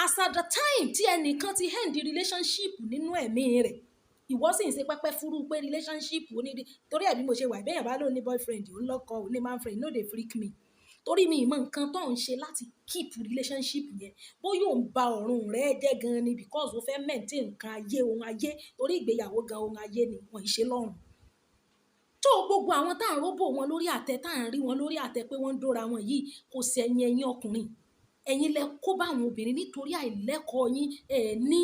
As at the time tí ẹnìkan ti end relationship nínú ẹ̀mí rẹ̀, ìwọ sì ń ṣe pẹpẹ fúrú pé relationship onídìí. Torí ẹ̀ bí mo ṣe wà, bí èèyàn bá lóun ní boyfriend, òun lọ́kọ, òun ní man friend, no dey freak me. Torí mi ò mọ nǹkan tó ń ṣe láti keep relationship yẹn. Bóyá ò ń ba ọ̀run rẹ jẹ́ gan ni because ó fẹ́ maintain nǹkan ayé, ohun ayé. Torí ìgbéyàwó gan ohun ayé ni, wọ́n ì ṣe lọ́run. Tó gbogbo àwọn tá ń róbò wọn lórí àtẹ, tá ń rí wọn lórí àtẹ pé wọ́n ń dóra wọn yìí, kò sẹ́yìn ẹ̀yin ọkùnrin. Ẹ̀yin lẹ kó bá àwọn obìnrin nítorí àìlẹ́kọ̀ọ́ yín, ẹ ní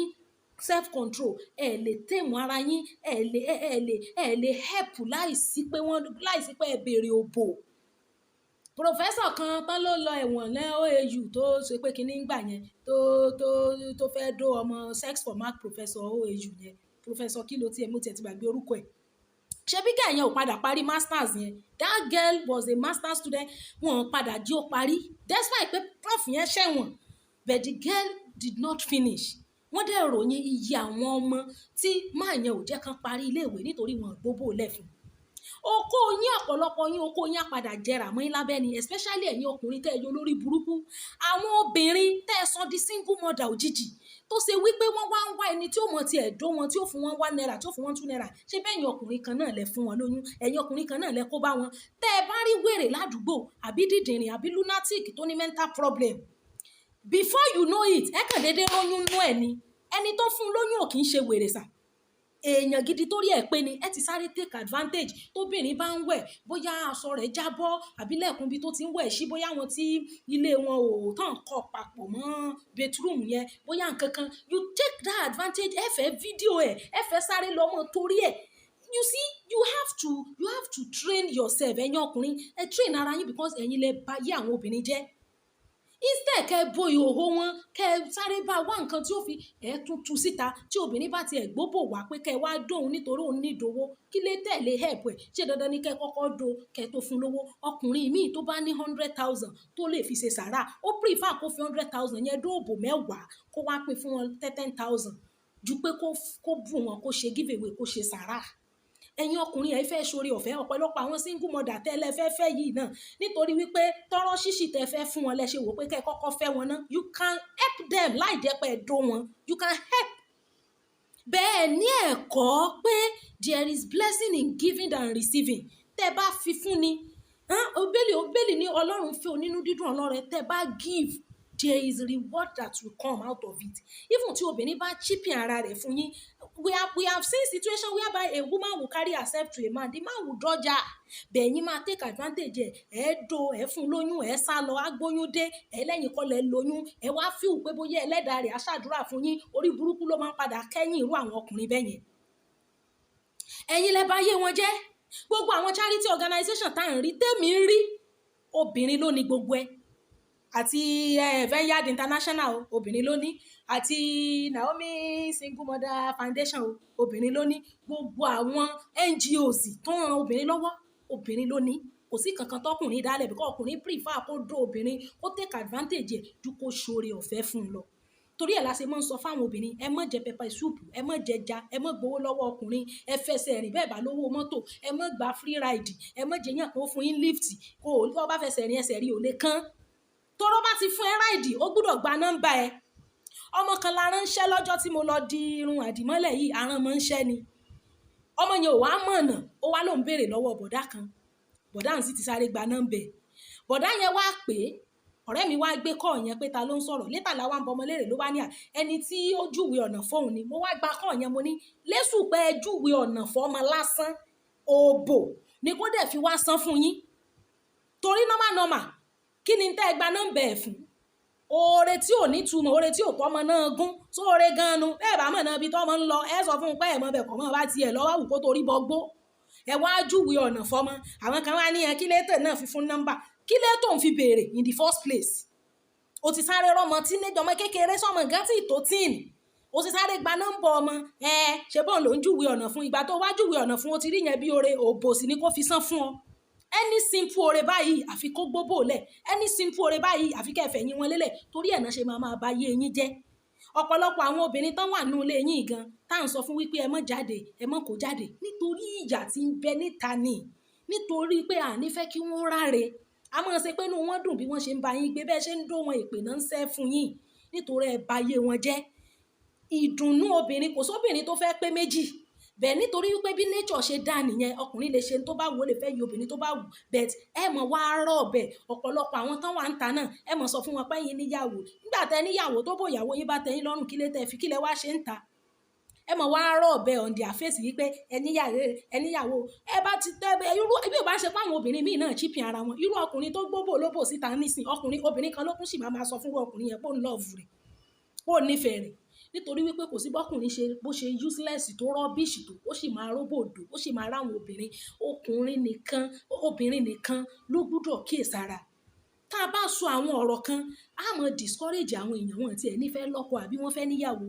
self control, ẹ lè tame ara yín, ẹ lè help láìsí pé wọ́n, láìsí pé ẹ bèrè òbò. Professor kan tán ló lọ ẹ̀wọ̀n ní OAU tó ṣe pé kíní ń gbà yẹn, tó fẹ́ dó ọmọ sex for mark professor OAU yẹn. Professor kí ló tiẹ̀, mo tiẹ̀ ti gbàgbé orúkọ ẹ̀. Ṣebí girl yẹn ò padà parí masters yẹn? That girl was a master student. Wọ́n padà jí ó parí. Despite pé prof yẹn ṣẹ̀wọ̀n, but the girl did not finish. Wọ́n dẹ̀ ròyìn iye àwọn ọmọ tí máa yẹn ò jẹ́ kán parí ilé ìwé nítorí wọn ò gbóbò lẹ̀ fún. Oko yín, ọ̀pọ̀lọpọ̀ yín, oko yín á padà jẹrà mọ́ yín lábẹ́ ni, especially ẹ̀yin ọkùnrin tẹ́ ẹ yọ lórí burúkú. Àwọn obìnrin tẹ́ ẹ sọ di single mother òjijì tó ṣe wípé wọ́n wá ń wá ẹni tí ó mọ̀ tí ẹ̀ dó wọn, tí ó fún wọn ₦1, tí ó fún wọn ₦2. Ṣé bẹ́ẹ̀ ẹ̀yin ọkùnrin kan náà lẹ fún wọn lóyún? Ẹ̀yin ọkùnrin kan náà lẹ kó bá wọn. Tẹ́ ẹ bá rí wèrè ládùúgbò àbí dìdìnrìn àbí lunatic tó ní mental problem, before you know it, ẹ kàn déédéé lóyún nú ẹ̀ ni. Ẹni tó fún lóyún ò kì í ṣe wèrè sà, èèyàn gidi torí ẹ̀ pé ni. Ẹ ti sáré take advantage. Tóbìnrin bá ń wẹ̀, bóyá aṣọ rẹ̀ jábọ́ àbí lẹ́ẹ̀kún bí tó ti ń wẹ̀ sí, bóyá àwọn tí ilé wọn ò tàn kọ́ papọ̀ mọ́ bedroom yẹn, bóyá nǹkan kan, you take that advantage. Ẹ fẹ́ fídíò ẹ̀, ẹ fẹ́ sáré lọ mọ́ torí ẹ̀. You see, you have to train yourself. Ẹ̀yin ọkùnrin, ẹ train ara yín because ẹ̀yin lẹ bà ayé àwọn obìnrin jẹ́. Instead kẹ́ bo ìhòhò wọn, kẹ́ sáré bá wá nǹkan tí ó fi ẹ̀ tún tú síta. Tí obìnrin bá ti ẹ̀ gbóbò wá pé kẹ́ wá dóhun nítorí òun ní ìdòwò, kí lè tẹ̀lé help ẹ̀? Ṣé dandan ni kẹ́ kọ́kọ́ do kẹ́ tó fún lówó? Ọkùnrin míì tó bá ní 100,000 tó lè fi ṣe sàrà, ó prefer kó fi 100,000 yẹn dóòbò 10 kó wá pín fún wọn 10,000 ju pé kó bù wọn, kó ṣe give away, kó ṣe sàrà. Ẹ̀yin ọkùnrin, ẹ fẹ́ ṣoore ọ̀fẹ́. Ọ̀pọ̀lọpọ̀ àwọn single mother tẹ́lẹ̀ fẹ́ fẹ́ yìí náà, nítorí wípé tọ́rọ́ ṣíṣì tẹ́ fẹ́ fún wọn lẹ ṣe wò pé kẹ́ kọ́kọ́ fẹ́ wọn ná. You can help them láì jẹ́ pé ẹ dó wọn. You can help bẹ́ẹ̀ ní ẹ̀kọ́ pé there is blessing in giving than receiving. Tẹ́ bá fi fún ni, Bíbélì ní Ọlọ́run fẹ́ onínú dídùn ọlọ́rẹ. Tẹ́ bá give There is reward that will come out of it. Even tí obìnrin bá cheapen ara rẹ̀ fún yín, we have seen situation whereby a woman will carry herself to a man, the man will dodge her. Bẹ́ẹ̀ yín máa take advantage ẹ̀, ẹ̀ do ẹ̀ fún lóyún, ẹ̀ sá lọ, á gbóyún dé, ẹ̀ lẹ́yìn kọ́ lẹ̀ lóyún, ẹ̀ wá feel pé bóyá ẹlẹ́dàá rẹ̀ á ṣàdúrà fún yín. Orí burúkú ló máa ń padà kẹ́yìn irú àwọn ọkùnrin bẹ́ẹ̀ yẹn. Ẹ̀yin lẹ bà ayé wọn jẹ́. Gbogbo àwọn charity organization tá à ń rí, tèmi ń rí, obìnrin ló ní gbogbo ẹ̀. Àti Vineyard International o, obìnrin ló ní, àti Naomi Single Mother Foundation o, obìnrin ló ní. Gbogbo àwọn NGOs tó ń ran obìnrin lọ́wọ́, obìnrin ló ní. Kò sí kankan tọkùnrin dálẹ̀, because ọkùnrin prefer kó dó obìnrin, kó take advantage ẹ̀ ju kó ṣoore ọ̀fẹ́ fún un lọ. Torí ẹ̀ la ṣe máa ń sọ fáwọn obìnrin, ẹ má jẹ pepper soup, ẹ má jẹ ẹja, ẹ má gbowó lọ́wọ́ ọkùnrin, ẹ fẹsẹ̀ rìn bẹ́ẹ̀ bá lówó mọ́tò, ẹ má gba free ride, ẹ má jẹ yàn kó fún yín lift. Kó o tó bá fẹsẹ̀ rìn, ẹsẹ̀ rí ò lè kán. Torọ́ bá ti fún ẹ ride, ó gbúdọ̀ gba nọ́mbà ẹ. Ọmọ kan la ránṣẹ́ lọ́jọ́ tí mo lọ di irun àdìmọ́lẹ̀ yìí, aràn mọ́ ń ṣẹ́ ni. Ọmọ yẹn ò wá mọ̀nà, ó wá lóun béèrè lọ́wọ́ bọ̀dá kan. Bọ̀dá ń sì ti sáré gba nọ́mbà ẹ̀. Bọ̀dá yẹn wá pé ọ̀rẹ́ mi wá gbé call yẹn pé ta ló ń sọ̀rọ̀. Later la wá ń bọ ọmọ léèrè, ló bá ní à ẹni tí ó júwe ọ̀nà fóun ni. Mo wá gba call yẹn, mo ní lẹ́sùn pé ẹ júwe ọ̀nà fọ́mọ lásán, òbò ni kó dẹ̀ fi wá san fún yín. Torí normal normal, kí ni tẹ́ ẹ gba nọ́mbà ẹ̀ fún? Oore tí ò ní túmọ̀, oore tí ò tọ́mọ náà gún sóore gan-an nu. Bẹ́ẹ̀ bá mọ̀ náà ibi tọ́mọ ń lọ, ẹ sọ fún un pé ẹ̀ mọ̀ bẹ̀ kọ́ mọ́ bá tiẹ̀ lọ́wọ́ wù kó torí bọgbó. Ẹ wá júwe ọ̀nà fọ́mọ. Àwọn kan wá ní ẹ kí létò náà fi fún nọ́mbà, kí létò ń fi béèrè in the first place? O ti sáré rọmọ tí ní ọmọ kékeré sọmọ nǹkan tí tó tíìn, o ti sáré gba nọ́mbà ọmọ. Ẹ ṣe bọ́ọ̀ ló ń júwe ọ̀nà fún? Ìgbà tó wá júwe ọ̀nà fún, o ti rí yẹn bí oore, òbò sì ni kó fi san fún ọ. Any simple oore báyìí, àfi kó gbóbò lẹ̀. Any simple oore báyìí, àfi kẹ́ fẹ̀yìn wọn lélẹ̀. Torí ẹ̀ náà ṣe máa máa ba ayé yín jẹ́. Ọ̀pọ̀lọpọ̀ àwọn obìnrin tán wà nínú ilé yín gan tá à ń sọ fún wípé ẹ má jáde, ẹ má kó jáde, nítorí ìyà tí ń bẹ níta ni, nítorí pé à ní fẹ́ kí wọ́n ráre. A máa ṣe pé inú wọn dùn bí wọ́n ṣe ń bá yín gbé, bẹ́ẹ̀ ṣe ń dó wọn, èpè náà ń ṣẹ́ fún yín, nítorí ẹ bà ayé wọn jẹ́. Ìdùnnú obìnrin, kò sóbìnrin tó fẹ́ pé méjì bẹ́ẹ̀, nítorí wípé bí nature ṣe dá nìyẹn. Ọkùnrin lè ṣe tó bá wù, ó lè fẹ́ yí obìnrin tó bá wù, but ẹ mọ̀ wá rọ̀ bẹ̀. Ọ̀pọ̀lọpọ̀ àwọn tán wà ń ta náà, ẹ mọ̀ sọ fún wọn pé yín níyàwó. Nígbà tẹ níyàwó tó bò, ìyàwó yín bá tẹ yín lọ́rùn, kí lè tẹ fi, kí lẹ wá ṣe ń ta? Ẹ mọ̀ wá rọ̀ bẹ̀ on their face wípé ẹ níyàwó, ẹ níyàwó. Ẹ bá ti tẹ́ ẹ irú bí ó bá ṣe pé àwọn obìnrin míì náà cheapen ara wọn, irú ọkùnrin tó gbóbò lóbò síta nísìn, ọkùnrin obìnrin kan ló kún sì máa máa sọ fún ọkùnrin yẹn pé òun love rẹ̀, pé òun nífẹ̀ẹ́ rẹ̀, nítorí wípé kò sí bọ́kùnrin ṣe bó ṣe useless tó, rubbish tó, ó sì máa róbòdò, ó sì máa ráwọn obìnrin. Ọkùnrin nìkan, obìnrin nìkan ló gbúdọ̀ kíyèsára. Tá a bá sọ àwọn ọ̀rọ̀ kan, á mọ discourage àwọn èèyàn wọn tí ẹ ní fẹ́ lọ́kọ àbí wọ́n fẹ́ níyàwó.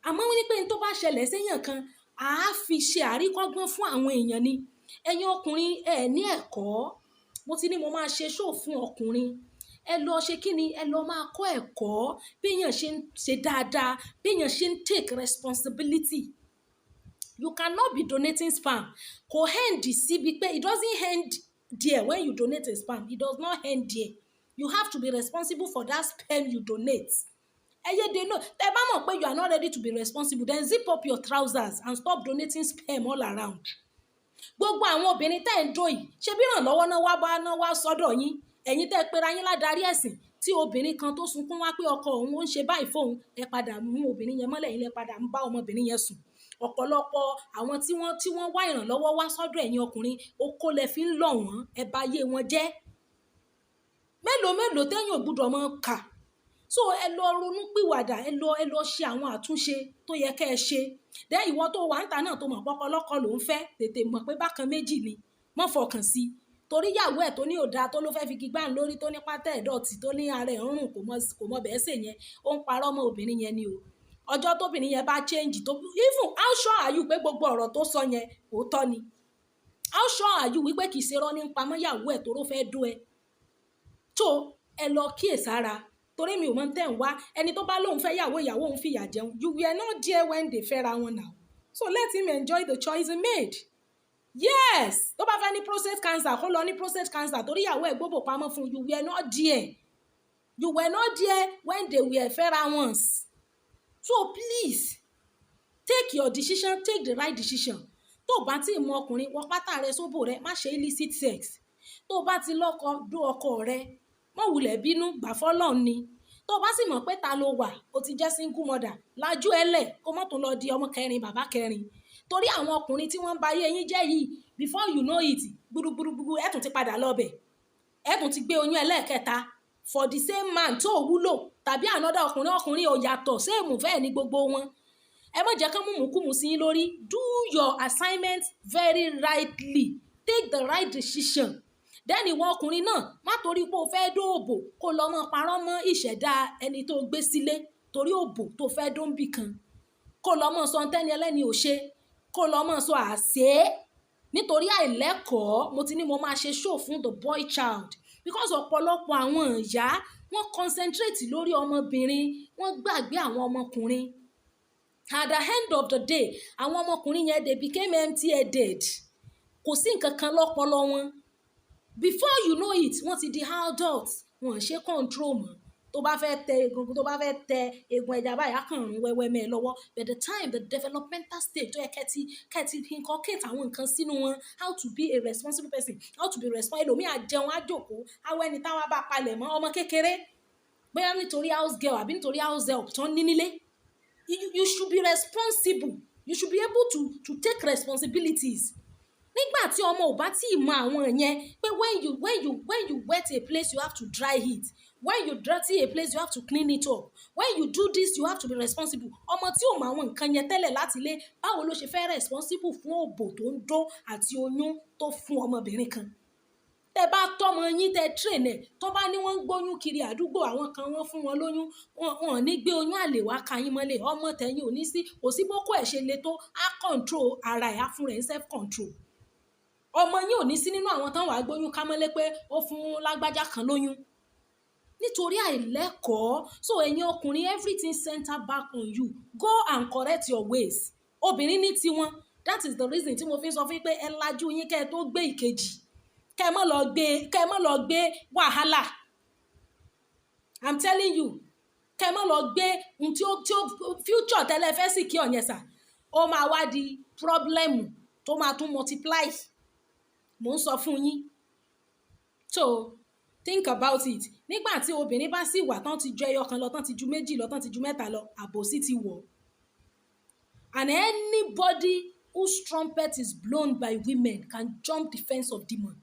Àmọ́ wọ́n ní pé ní tó bá ṣẹlẹ̀ séèyàn kan, à á fi ṣe àríkọ́gbọ́n fún àwọn èèyàn ni. Ẹ̀yin ọkùnrin, ẹ ní ẹ̀kọ́. Mo ti ní mo máa ṣe show fún ọkùnrin. Ẹ lọ ṣe kí ni? Ẹ lọ máa kọ́ ẹ̀kọ́ bí èèyàn ṣe ń ṣe dáadáa, bí èèyàn ṣe ń take responsibility. You cannot be donating sperm. Kò end síbi pé, it doesn't end there. When you donate a sperm, it does not end there. You have to be responsible for that sperm you donate. Ẹ yé de no. Tẹ bá mọ̀ pé you are not ready to be responsible, then zip up your trousers and stop donating sperm all around. Gbogbo àwọn obìnrin tẹ́ ń dó yìí, ṣe bí ìrànlọ́wọ́ náà wá bá náà wá sọ́dọ̀ yín? Ẹ̀yin tẹ́ pera yín ládarí ẹ̀sìn, tí obìnrin kan tó sunkún wá pé ọkọ òun ó ń ṣe báyìí fóun, ẹ padà mú obìnrin yẹn mọ́lẹ̀, yín lẹ padà ń bá ọmọbìnrin yẹn sùn. Ọ̀pọ̀lọpọ̀ àwọn tí wọ́n wá ìrànlọ́wọ́ wá sọ́dọ̀ ẹ̀yin ọkùnrin, okó lẹ fi ń lọ̀ wọ́n, ẹ bà ayé wọn jẹ́. Mélòó mélòó téèyàn ò gbúdọ̀ mọ̀ kà. So ẹ lọ ronú pìwàdà, ẹ lọ ṣe àwọn àtúnṣe tó yẹ kẹ́ ẹ ṣe. Then ìwọ tó wà ń ta náà tó mọ̀ pọ́kọ lọ́kọ ló ń fẹ́, tètè mọ̀ pé bákan méjì ni, mọ́ fọkàn sí i. Torí ìyàwó ẹ̀ tó ní òda, tó ló fẹ́ fi gbígbá lórí, tó ní pátá ẹ̀ dọ̀tí, tó ní ara ẹ̀ ń rùn, kò mọ bẹ́ẹ̀ sè yẹn, ó ń parọ́ mọ́ obìnrin yẹn ni o. Ọjọ́ tóbìnrin yẹn bá change tó, even how sure are you pé gbogbo ọ̀rọ̀ tó sọ yẹn òótọ́ ni? How sure are you wípé kìí ṣe rọ́ ní pamọ́ ìyàwó ẹ̀ tó ló fẹ́ dó ẹ? Tó ẹ lọ kíyèsára, torí mi ò mọ̀ tẹ́ ń wá. Ẹni tó bá lóun fẹ́ yàwó, ìyàwó òun fìyà jẹun, you were not there when they fẹ́ra wọn now, so let him enjoy the choice he made. Yes, tó bá fẹ́ ní prostate cancer, kó lọ ní prostate cancer, torí ìyàwó ẹ̀ gbóbò pamọ́ fún. You were not there, you were not there when they were fẹ́ra once. So please take your decision, take the right decision. Tó o bá tí ì mọ ọkùnrin, wọ pátá rẹ sóbò rẹ, má ṣe illicit sex. Tó o bá ti lọ́kọ, dó ọkọ rẹ, má wulẹ̀ bínú, gbà fọ́lọ́run ni. Tó o bá sì mọ̀ pé ta ló wà, o ti jẹ́ single mother, lajú ẹ lẹ̀ kó má tún lọ di ọmọ kẹrin, bàbá kẹrin. Torí àwọn ọkùnrin tí wọ́n ń ba ayé yín jẹ́ yìí, before you know it, gbúrúgbúrúgbúrú, ẹ̀ tún ti padà lọ bẹ̀, ẹ̀ tún ti gbé oyún ẹlẹ́ẹ̀kẹta for the same man tó wúlò tàbí another ọkùnrin. Ọkùnrin ò yàtọ̀, same fẹ́ẹ̀ ní gbogbo wọn. Ẹ má jẹ́ kán mú mùkúmù sí yín lórí. Do your assignment very rightly, take the right decision. Then ìwọ ọkùnrin náà, má torí pé o fẹ́ dóòbò kó lọ mọ́ parọ́ mọ́ ìṣẹ̀dá ẹni tó gbé sílé, torí òbò tó fẹ́ dóńbì kan, kó lọ mọ́ sọ ntẹ́ni ẹlẹ́ni ò ṣe, kó lọ mọ́ sọ àṣẹ nítorí àìlẹ́kọ̀ọ́. Mo ti ní mo máa ṣe show fún the boy child because ọ̀pọ̀lọpọ̀ àwọn ìyá, wọ́n concentrate lórí ọmọbìnrin, wọ́n gbàgbé àwọn ọmọkùnrin. At the end of the day, àwọn ọmọkùnrin yẹn, they became empty headed. Kò sí nǹkan kan lọ́pọlọ wọn. Before you know it, wọ́n ti di adult, wọ́n ṣe control mọ́. Tó bá fẹ́ tẹ egungun, tó bá fẹ́ tẹ egun ẹja báyìí, á kàn rún wẹ́wẹ́ mẹ́ ẹ lọ́wọ́. But the time, the developmental stage tó yẹ kẹ́tì inculcate àwọn nǹkan sínú wọn, how to be a responsible person, how to be responsible. Ẹlòmíì á jẹun, á jókòó, á wọ ẹni táwa bá palẹ̀ mọ́ ọmọ kékeré, bóyá nítorí house girl àbí nítorí house help tó ń ní nílé. You should be responsible. You should be able to take responsibilities. Nígbà tí ọmọ ò bá tí ì mọ àwọn yẹn pé when you wet a place, you have to dry it; when you dirty a place, you have to clean it up; when you do this, you have to be responsible. Ọmọ tí ò mọ àwọn nǹkan yẹn tẹ́lẹ̀ láti ilé, báwo ló ṣe fẹ́ responsible fún òbò tó ń dó àti oyún tó fún ọmọbìnrin kan? Tẹ bá tọ́mọ yín, tẹ train ẹ̀, tó bá ní wọ́n ń gbóyún kiri àdúgbò, àwọn kan wọ́n fún wọn lóyún, wọn ò ní gbé oyún àlè wá ka yín mọ́lẹ̀. Ọmọ tẹ̀yìn ò ní sí, kò sí bókó ẹ̀ ṣe le tó, á control ara ẹ̀, á fún rẹ̀ ní self control. Ọmọ yín ò ní sí nínú àwọn tán wàá gbóyún ká mọ́lé pé ó fún lágbájá kan lóyún nítorí àìlẹ́kọ̀ọ́. So ẹ̀yin ọkùnrin, everything center back on you. Go and correct your ways. Obìnrin ní tiwọn. That is the reason tí mo fi ń sọ fún yín pé ẹ lajú yín kẹ́ ẹ tó gbé ìkejì, kẹ́ ẹ má lọ gbé wàhálà. I'm telling you, kẹ́ ẹ má lọ gbé ohun tí ó future tẹ́lẹ̀ fẹ́ sì kí ọ̀yẹn sà, ó máa wá di problem tó máa tún multiply. Mò ń sọ fún yín. So think about it. Nígbà tí obìnrin bá sì wà tán ti ju ẹyọ kan lọ, tán ti ju méjì lọ, tán ti ju mẹ́ta lọ, àbòsí ti wọ̀. And anybody whose trumpet is blown by women can jump the fence of demon.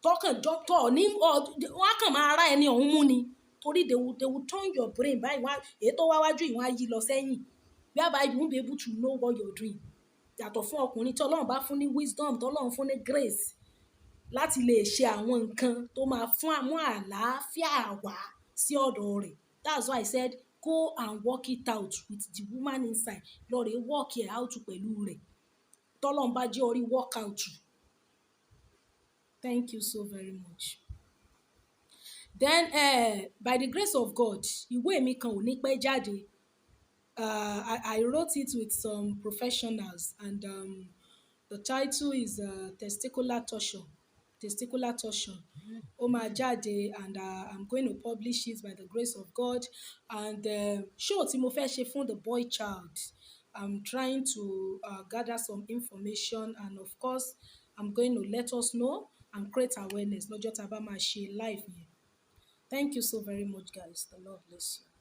Tọkàn jump tọ ní wọn á kàn máa rá ẹni ọ̀hún mú ni, torí they will turn your brain báyìí. Wọ́n èyí tó wá wájú yìí, wọ́n á yí lọ sẹ́yìn, whereby you won't be able to know what you're doing. Yàtọ̀ fún ọkùnrin tí Ọlọ́run bá fún ní wisdom, tí Ọlọ́run fún ní grace láti lè ṣe àwọn nǹkan tó máa fún àmú àlàáfíà wá sí ọ̀dọ̀ rẹ̀. That's why I said go and work it out with the woman inside. Lọ rè work it out pẹ̀lú rẹ̀. Tọ́lọ́run bá jẹ́ orí work out. Thank you so very much. Then by the grace of God, ìwé mi kan ò ní pẹ́ jáde. I wrote it with some professionals and the title is Testicular Torsion. Testicular Torsion. Ó máa jáde and I'm going to publish it by the grace of God. And show tí mo fẹ́ ṣe fún the boy child, I'm trying to gather some information and of course I'm going to let us know and create awareness lọ́jọ́ tá a bá máa ṣe live yẹn. Thank you so very much, guys. The Lord bless you.